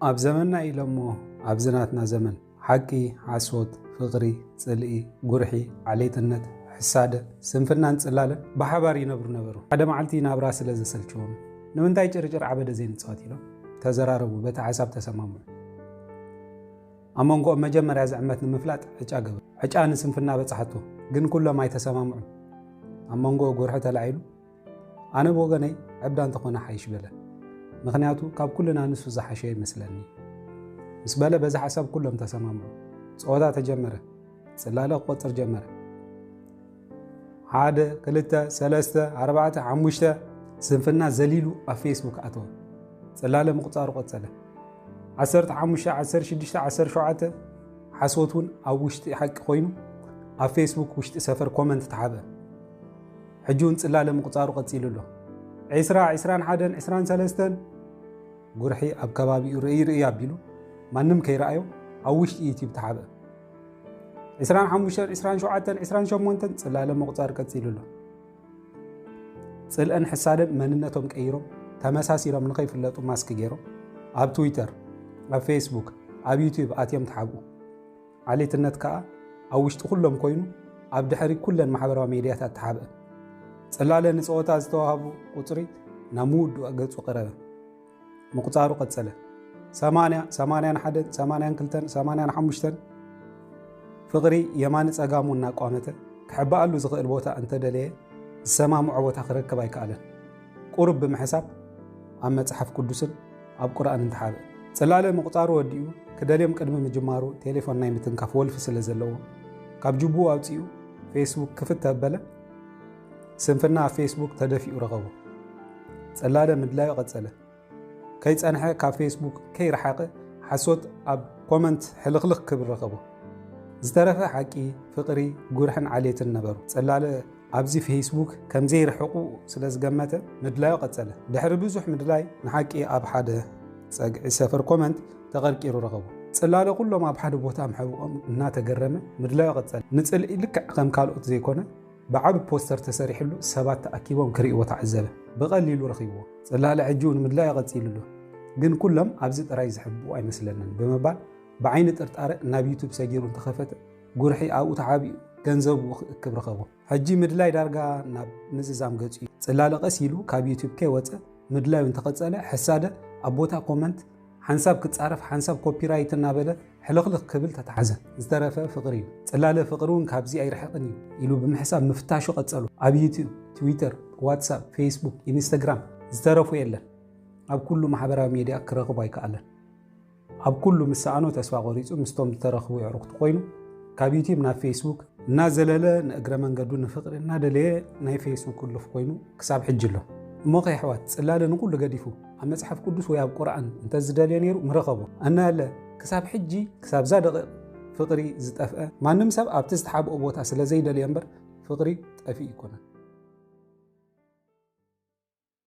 ኣብ ዘመንና ኢለ እሞ ኣብዚ ናትና ዘመን ሓቂ፣ ሓሶት፣ ፍቕሪ፣ ጽልኢ፣ ጉርሒ፣ ዓሌትነት፣ ሕሳደ፣ ስንፍናን ጽላለን ብሓባር ይነብሩ ነበሩ። ሓደ መዓልቲ ናብራ ስለ ዘሰልችዎም፣ "ንምንታይ ጭርጭር ዓበደ ዘይንጻወት?" ኢሎም ተዘራረቡ። በቲ ሓሳብ ተሰማምዑ። ኣብ መንጎኦም መጀመርያ ዝዕመት ንምፍላጥ ዕጫ ገበሩ። ዕጫ ንስንፍና በጽሓቶ፣ ግን ኩሎም ኣይተሰማምዑን። ኣብ መንጎ ጉርሒ ተላዒሉ። ኣነ ብወገነይ ዕብዳ እንተኾነ ሓይሽ በለ። ምኽንያቱ ካብ ኩልና ንሱ ዝሓሸ ይመስለኒ ምስ በለ በዚ ሓሳብ ኩሎም ተሰማምዑ። ጸወታ ተጀመረ። ጽላለ ክቆጽር ጀመረ። ሓደ፣ ክልተ፣ ሰለስተ፣ ኣርባዕተ፣ ሓሙሽተ። ስንፍና ዘሊሉ ኣብ ፌስቡክ ኣተወ። ጽላለ ምቁጻሩ ቀጸለ። ዓሰርተ ሓሙሽተ፣ ዓሰርተ ሽዱሽተ፣ ዓሰርተ ሸውዓተ። ሓሶት እውን ኣብ ውሽጢ ሓቂ ኮይኑ ኣብ ፌስቡክ ውሽጢ ሰፈር ኮመንት ተሓበ። ሕጂ እውን ጽላለ ምቁጻሩ ቀጺሉ ኣሎ። ዒስራ፣ ዒስራን ሓደን፣ ዒስራን ሰለስተን። ጉርሒ ኣብ ከባቢኡ ርእይ ርእይ ኣቢሉ ማንም ከይረኣዮ ኣብ ውሽጢ ዩቲዩብ ተሓበ። ዒስራን ሓሙሽተን፣ ዒስራን ሸውዓተን፣ ዒስራን ሸሞንተን። ጽላለ ምቁጻር ቀጺሉ ኣሎ። ጽልእን ሕሳደን መንነቶም ቀይሮም ተመሳሲሎም ንኸይፍለጡ ማስክ ገይሮም ኣብ ትዊተር፣ ኣብ ፌስቡክ፣ ኣብ ዩቲዩብ ኣትዮም ተሓብኡ። ዓሌትነት ከኣ ኣብ ውሽጢ ኩሎም ኮይኑ ኣብ ድሕሪ ኩለን ማሕበራዊ ሜድያታት ተሓብአ። ጽላለ ንጸወታ ዝተዋህቡ ቁጽሪ ናብ ምውድኡ ገጹ ቀረበ። ምቁጻሩ ቀጸለ። ሰማንያ፣ ሰማንያን ሓደን፣ ሰማንያን ክልተን፣ ሰማንያን ሓሙሽተን። ፍቕሪ የማኒ ጸጋሙ እናቋመተ ክሕብኣሉ ዝኽእል ቦታ እንተደለየ ዝሰማምዖ ቦታ ክረክብ ኣይከኣለን። ቁሩብ ብምሕሳብ ኣብ መጽሓፍ ቅዱስን ኣብ ቁርኣንን ተሓብአ። ጽላለ ምቁጻሩ ወዲኡ ክደልዮም ቅድሚ ምጅማሩ ቴሌፎን ናይ ምትንካፍ ወልፊ ስለ ዘለዎ ካብ ጅቡኡ ኣውጺኡ ፌስቡክ ክፍት ኣበለ። ስንፍና ኣብ ፌስቡክ ተደፊኡ ረኸቦ። ጽላለ ምድላዩ ቀጸለ። ከይጸንሐ ካብ ፌስቡክ ከይረሓቐ ሓሶት ኣብ ኮመንት ሕልኽልኽ ክብል ረኸቦ። ዝተረፈ ሓቂ፣ ፍቕሪ፣ ጉርሕን ዓሌትን ነበሩ። ጽላለ ኣብዚ ፌስቡክ ከም ዘይርሕቑ ስለ ዝገመተ ምድላዩ ቀጸለ። ድሕሪ ብዙሕ ምድላይ ንሓቂ ኣብ ሓደ ጸግዒ ሰፈር ኮመንት ተቐርቂሩ ረኸቦ። ጽላለ ኩሎም ኣብ ሓደ ቦታ ምሕብኦም እናተገረመ ምድላዩ ቀጸለ። ንጽልኢ ልክዕ ከም ካልኦት ዘይኮነ ብዓቢ ፖስተር ተሰሪሕሉ ሰባት ተኣኪቦም ክርእይዎ ተዓዘበ። ብቐሊሉ ረኺብዎ። ጽላለ ሕጂ እውን ምድላዩ ቀጺሉ ኣሎ። ግን ኩሎም ኣብዚ ጥራይ ዝሕብኡ ኣይመስለንን ብምባል ብዓይኒ ጥርጣረ ናብ ዩቱብ ሰጊሩ እንተኸፈተ ጉርሒ ኣብኡ ተሓቢኡ ገንዘቡ ክእክብ ረኸቦ። ሕጂ ምድላይ ዳርጋ ናብ ምዝዛም ገጹ እዩ። ጽላለ ቀስ ኢሉ ካብ ዩቱብ ከይወጸ ምድላዩ እንተቐጸለ ሕሳደ ኣብ ቦታ ኮመንት ሓንሳብ ክጻረፍ ሓንሳብ ኮፒራይት እናበለ ሕልኽልኽ ክብል ተታሕዘ። ዝተረፈ ፍቕሪ እዩ። ጽላለ ፍቕሪ እውን ካብዚ ኣይርሕቕን እዩ ኢሉ ብምሕሳብ ምፍታሹ ቀጸሉ። ኣብ ዩቱብ፣ ትዊተር፣ ዋትሳፕ፣ ፌስቡክ፣ ኢንስተግራም ዝተረፉ የለን። ኣብ ኩሉ ማሕበራዊ ሜድያ ክረኽቦ ኣይከኣለን። ኣብ ኩሉ ምስ ሰኣኖ ተስፋ ቆሪጹ ምስቶም ዝተረኽቡ የዕሩኽቱ ኮይኑ ካብ ዩቲብ ናብ ፌስቡክ እናዘለለ ንእግረ መንገዱ ንፍቕሪ እናደለየ ናይ ፌስቡክ ህሉፍ ኮይኑ ክሳብ ሕጂ ኣሎ። እሞ ከ የሕዋት ጽላለ ንኹሉ ገዲፉ ኣብ መጽሓፍ ቅዱስ ወይ ኣብ ቁርኣን እንተዝደልዮ ነይሩ ምረኸቦ። ኣነ ኣለ ክሳብ ሕጂ ክሳብዛ ደቂቕ ፍቕሪ ዝጠፍአ ማንም ሰብ ኣብቲ ዝተሓብኦ ቦታ ስለ ዘይደልዮ እምበር ፍቕሪ ጠፊኡ ኣይኮነን።